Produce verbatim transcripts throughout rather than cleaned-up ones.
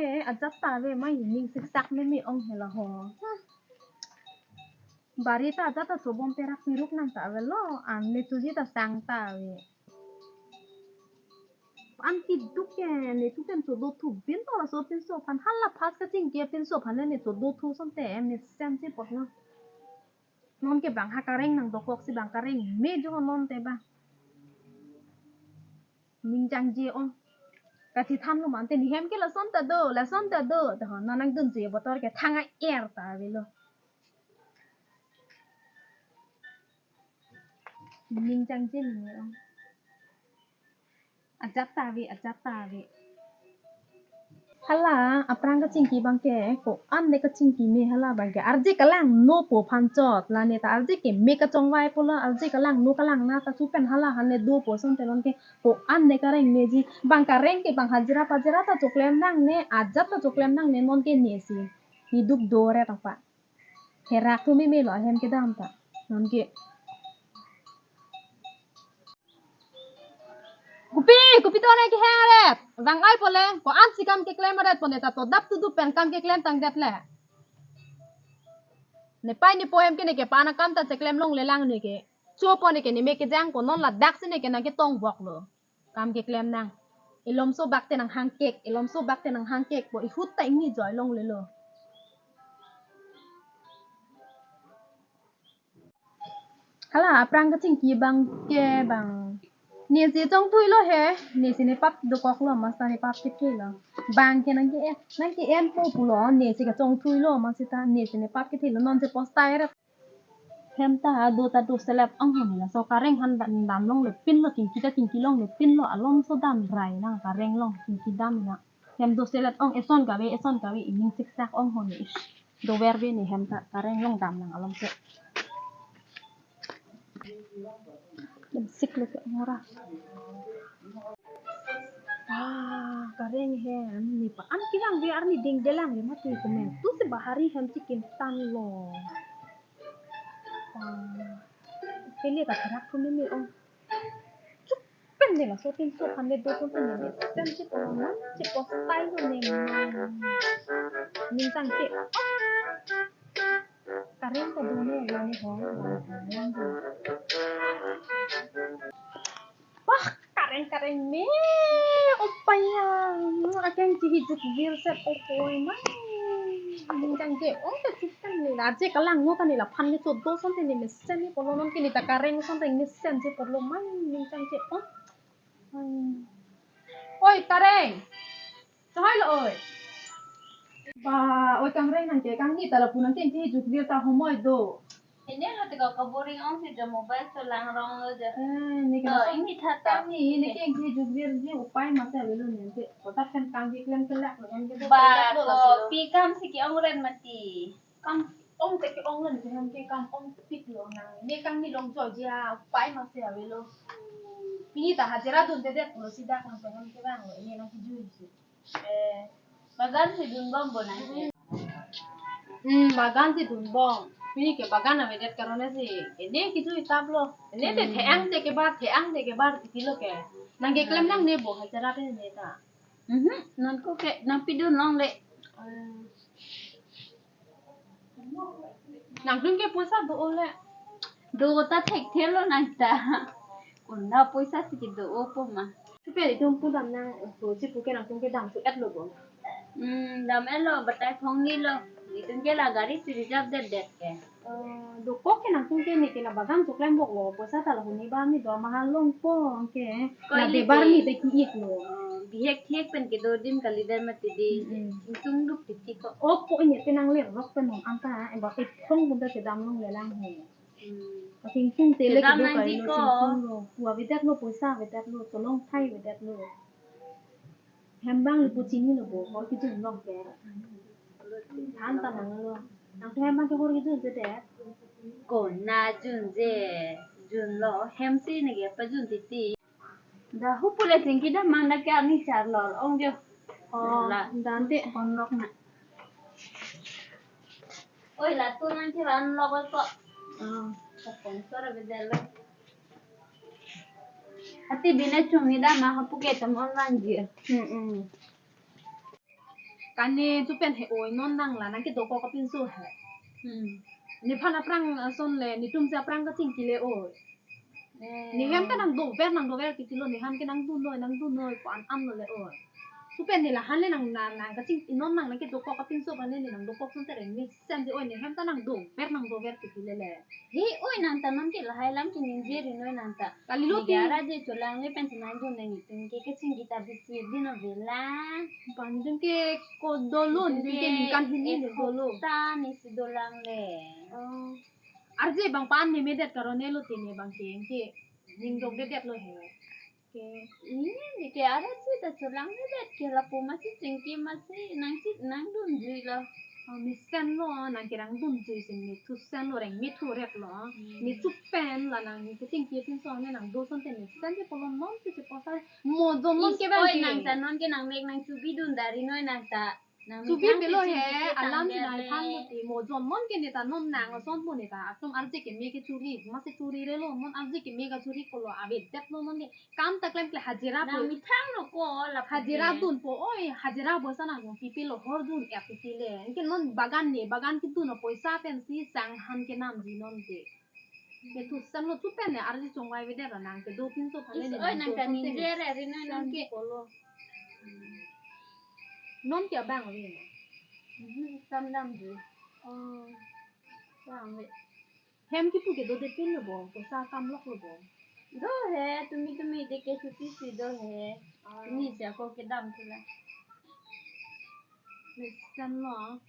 Eh, ajat ta ave ma, ining siksak meme ong hela ho. Hmm. Bari ta ajat ta chobom perak piruk nang ta avelo, an netuji ta sang ta ave. An kiduk ke netu pen chodo thu bin to laso pinso aphan, hala first kachingki apinso aphan ne chodo thu asonte mesen chepot na. Non ke bang ha kareng nang dokok si bang kareng me jo non te bang. Ning jangje ong. Kachethan lo mante ne hem ke lason ta do, lason ta do. Taho non nangdunji abotor ke thang a-er ta avelo. Ning jangje ne ong. Ajat ta ave, ajat ta ave. Hala, aphrang kachingki abang ke, ko-an ne kachingki me hala abang ke. Arje kelangno po aphan chot, la ne ta arje keme kachongvai pulo, arje kelangno kelangna ta chupen hala han ne do po asonte non ke, ko-an ne kareng meji, bang kareng ke bang hajira pajira ta choklem nangne, ajat ta choklem nangne non ke ne si. Hiduk do re tangpa. Herak thu meme lo ahem kedam ta. Non ke. Kopi, kopi to ne kehang aret. Vang ai pole, ko-an si kam keklem aret pone ta to dap tudup pen kam keklem tangdet le. Nepei nepo hem ke ne ke pana kam ta cheklem longle lang ne ke. Cho pone ke ne me kejang ko non ladak si ne ke nang ketong bok lo. Kam keklem nang. Elomso bak te nang hangkek, elomso bak te nang hangkek, po ihut ta ingni joi longle lo. Hala, aphrang kachingki abang ke bang. Ne si chongthui lo he, ne si nepap dokok lo, masa nepap kethe lo. Bang ke nang ke, nang ke en po pulo, ne si kachongthui lo, masi ta, ne si nepap kethe lo, non si postai re. Hem ta do ta do selet ong hon la, so kareng han dam dam longle pin lo, kingki ta kingki longle pin lo, alomso dam rai nang kareng long kingki dam na. Hem do selet ong eson kave, eson kave, ining siksak ong hon. Ish. Dover be ne hem ta kareng long dam nang alomso. Dam sik lo ke ong ra. Ah, kareng hem ne pa an kilang be arni ding delang le mati komen. Tu se bahari hem chicken tan lo. Ah, pele ta kerak thu meme ong. Chup pen ne laso pinso aphan le do pon pen ne sen chepon na, chepostai lo ne. Ning tang che. Kareng ta do ne lo ne ho. Wah, kareng kareng me. Opaya. Akeng chihi jukvir set opoi ma. Ning tang che. Oh, ta chup pen ne la je kalang no ta ne la phan ne chodo asonte ne mesen ne polo non ke ne ta kareng asonte mesen che polo ma. Ning tang che. Oh. Oi, kareng. Chahai lo, oi. Ba, oi, kangreng nang ke, kangni ta lapu nang ke, ke jukvir ta homoi do. Ini lo tiko kaburing ong si jo mobile so lang rong lo jo. Eh, ne ke to, lason ini thata. Kangni, ne ke, ke jukvir ji upai masi avelo ne, ke. Kotak kan kangni klem kelak lo, kan ke do ba, kelak lo, ko laso. Pi kam si ke-ong ren mati. Kam ong te ke-ong lo ne, kan ke kam ong pik lo nang. Ne kangni long jo jia, upai masi avelo. Pini ta hajira dundedet lo, sida kan ke kan ke bang lo, ini nang kijui si. Eh, bagan si dunbom bo nang ke. Hmm, bagan si dunbom. Pini ke bagan avedet karone si. Ene kijui tap lo. Ene te Hmm. Theang te kebar, theang te kebar titi lo ke. Nang keklem Hmm. Nang ne bo hajira te ne ta. Mhm, nang ko ke nang pidun longle. Hmm. Nangtum ke poisa do-o le. Do ta thekthe lo nang ta. Kona poisa si kedo-o po ma. Supe itum pu dam nang, to si pu ke nangtum ke dam su et lo bo. Hmm, dam et lo, batai phong ni lo. Itum ke la gari si reserve det det ke. Eh, dokok ke nangtum ke ne ke la bagan choklem bok lo, poisa ta la huni ba ni dormaha longpo ke. Ko la ili debar te ni te ki-ik lo. Eh, bihek thiek pen kedo adim kalidet mati di. Mm-mm. Itum duk titi ko. Opo ini te nang ler rok pen non anta, eh, ba ethong bunda kedam longle lang he. Hmm. Asing sing tele kedam kedo nang kai di lo ko. Sing sing lo. Pu avedet lo, poisa avedet lo, tolong thai avedet lo. Hem bang le pu chini lo bo, hor kejun long ke. Than ta nang lo. Nang hem bang ke hor kejun je de. Kona junje, junlo, hem si ne ke pajun titi. Dah hu pule chingki dah mang dah ke ani char lor ong jo. Oh, la. Dante. Onlok na. Oi, la tu nang ke ran lok ko. Ah. Sponsor avedetlo. Ati bine chungni dah ma hapu ke tam on lang ji. Hmm, hmm. Kane chupen he oi, non nang la nang kedokok apinso he. Hmm. Nephan aphrang ason le, netum si aphrang kachingki le oi. Eh. Nehem ta nang dover, nang dover titi lo, nehan ke nang dun noi, nang dun noi, ko an an lo le oi. Chupen ne lahan le nang, nang, nang kaching, non nang, nang kedokok apinso aphan le ne nang dokok asonte reng mesen si oi, nehem ta nang dover, nang dover titi le le. He, oi nang ta non ke lahai alam ke ningje ri noi nang ta. Kalilo. Neke ti ara je cholang le pen chenang dun nang itum ke kachingki ta bisi dino vela. Ban dun ke ko dolo, itum dun ke ke ningkan hini ek le dolo. Hopta ne si dolang le. Oh. Arje bang pan ne medet karone lo tene bang ke, ke ning dok dedet lo he. Ke. Ini dike ara si ta cholang dedet ke lapu masi chingki masi nang si nang dunjui lo. Oh, mesen lo, nang ke nang dunjui si ne thusen lo reng me thu rep lo. Hmm. Ne chupen la nang ke chingki pinso ne nang do asonte mesen si pulo non si si posa mo jon non ke bang oi ke. Nang ta non ke nang mek nang chubi dun dari noi nang ta. Nang chubi methang pilo he, kechingki ke alam tangdet si nang le. Than lo ti mo jon non ke ne ta non nang ason po ne ta. Atum arje keme kechuri, masi churi re lo, non arje keme kachuri pulo avedet lo non ke. Kam ta klemkle hajira nang po. Methang lo ko la hajira pute. Dunpo oi, hajira poisa nang dun pipi lo hor dun ya pipi le. Anke non bagan ne, bagan kedun apoisa pensi sang han kenamji non ke. Ke thusen lo chupen ne arje chongvai avedet ra nang kedo pinso aphan le. Is ne oi nang nang ta to ningje re ri noi non ke. Sang pulo. Non ke abang ave na. Mhm, sam damji. Oh. Bang ave. Hem kipu ke dodet pin lo bo, poisa kam lok lo bo. Do he, tumi tumi de ke chuti si do he. Ah. Tumi si ako kedam thu la. Mesen lo.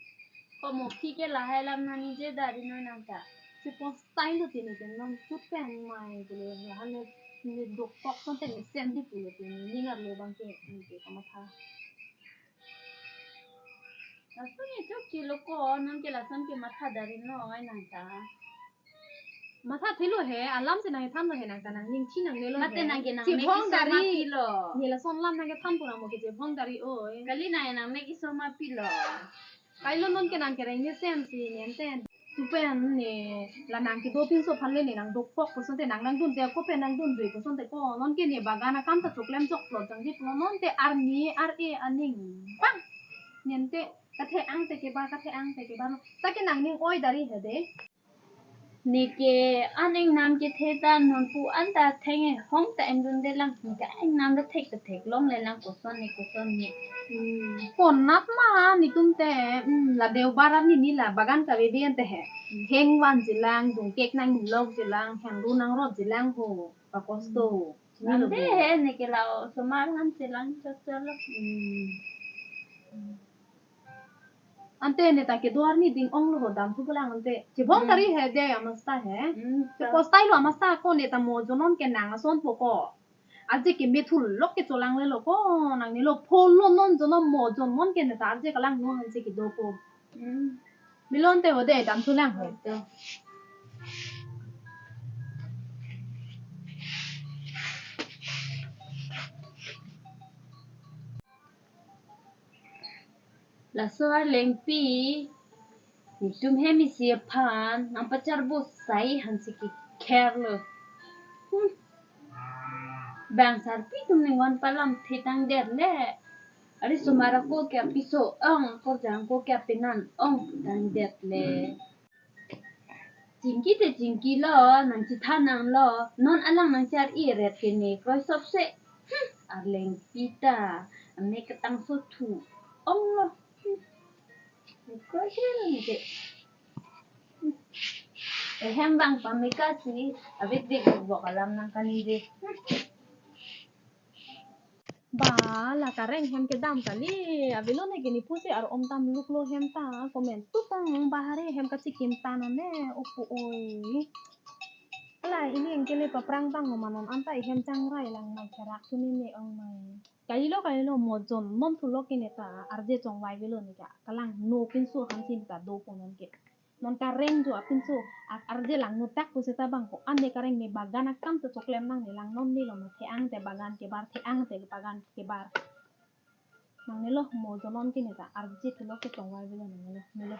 Ko mo phi ke lahai alam nang ningje dari noi nang ta. Si posta lo tini ke non chupen mai pulo, lahai ne, ne dokok asonte mesen di pulo tini, ningar lo bang ke, ne ke kamatha. Lason ne chokche lo ko, non ke lason ke matha dari noi nang ta. Matha thilo he, alam si nang than lo he nang ta nang ning chi nang ne lo. Mate he. Nang ke nang mek chebhong iso dari ma pilo. Ne lason alam nang kethan pura mo ke chebhong dari oi. Kali nang nang mek iso ma pilo. Kailo non ke nang kereng ne sen si ne enten. Chupen ne la nang kedo pinso aphan le ne nang dokok asonte nang nang dunte ko pen nang dunjui asonte ko non ke ne bagan akam ta choklem choklo jangji pulo non te arni ar-e aning pang. Ne ente kathe-ang te kebar, kathe-ang te kebar. Ta ke nang ning oi dari he de. Ne ke an ingnam kethe ta nonpu an ta theng hong ta ingdunde lang, ne ke an ingnam ta thek ta theklongle lang koson ne koson ne. Hmm. Konat ma netum te, hmm, la Deobar arni ne la bagan kave ante he. Hmm. Heng vanji lang, dungkek nang lok ji lang, heng ru nang rot ji lang ho, pakosto. Hmm. Nang de he ne ke la osomar han si lang chot chot lo. Hmm. Ante ne ta kedo arni ding ong lo ho dam thu pulang ante. Chebong Hmm. Tari he de amasta he. Hmm, Che ta. Postai lo amasta ko ne ta mo jon non ke nang ason po ko. Arje keme thu lok ke cholang le lo ko nang ne lo pho lo non jon non mo jon non ke ne ta arje kalang no han si kedo ko. Hmm. Melo ante ho de dam thu lang ho. To. Laso arlengpi, netum hem isi aphan, nang pachar bo sai han si kekher lo. Hmm. Bang sarpi atum ningon palam thetang der le. Ari osomar ako ke apiso ong, akorjang ako ke apenan ong tang der le. Chingki te chingki lo, nang chethan nang lo, non alang nang char-i ret ke ne kroi sop se. Hmm, arlengpi ta, ame ketang so thu. Ong lo. Hmm. Ne kroi se lo ne ke. Hmm. Ehem bang pameka si, abit bit bok alam nang kani de. Hmm. Ba, la kareng hem kedam kali, avelo ne ke ne pusi ar om tam luk lo hem ta, comment tu tang bahari hem kachikim ta nane, opo oi. Ala ili engkele paprang tang lo manon anta ihem changrai lang mai kerak tu ne ne ong mai. Kalilo, kalilo, mo jon non thu lok ke ne ta, arje chongvai velo ne ke, kalang no pinso han si ta do po non ke. Non kareng jo apinso, ar-, arje lang no tak pu seta bang ko, an ne kareng ne bagan akam ta choklem nang ne lang non ne lo ma the-ang te bagan kebar, the-ang te bagan kebar. Nang ne lo mo jon non ke ne ta, arje thu lok ke chongvai velo nang ne lo, ne lo.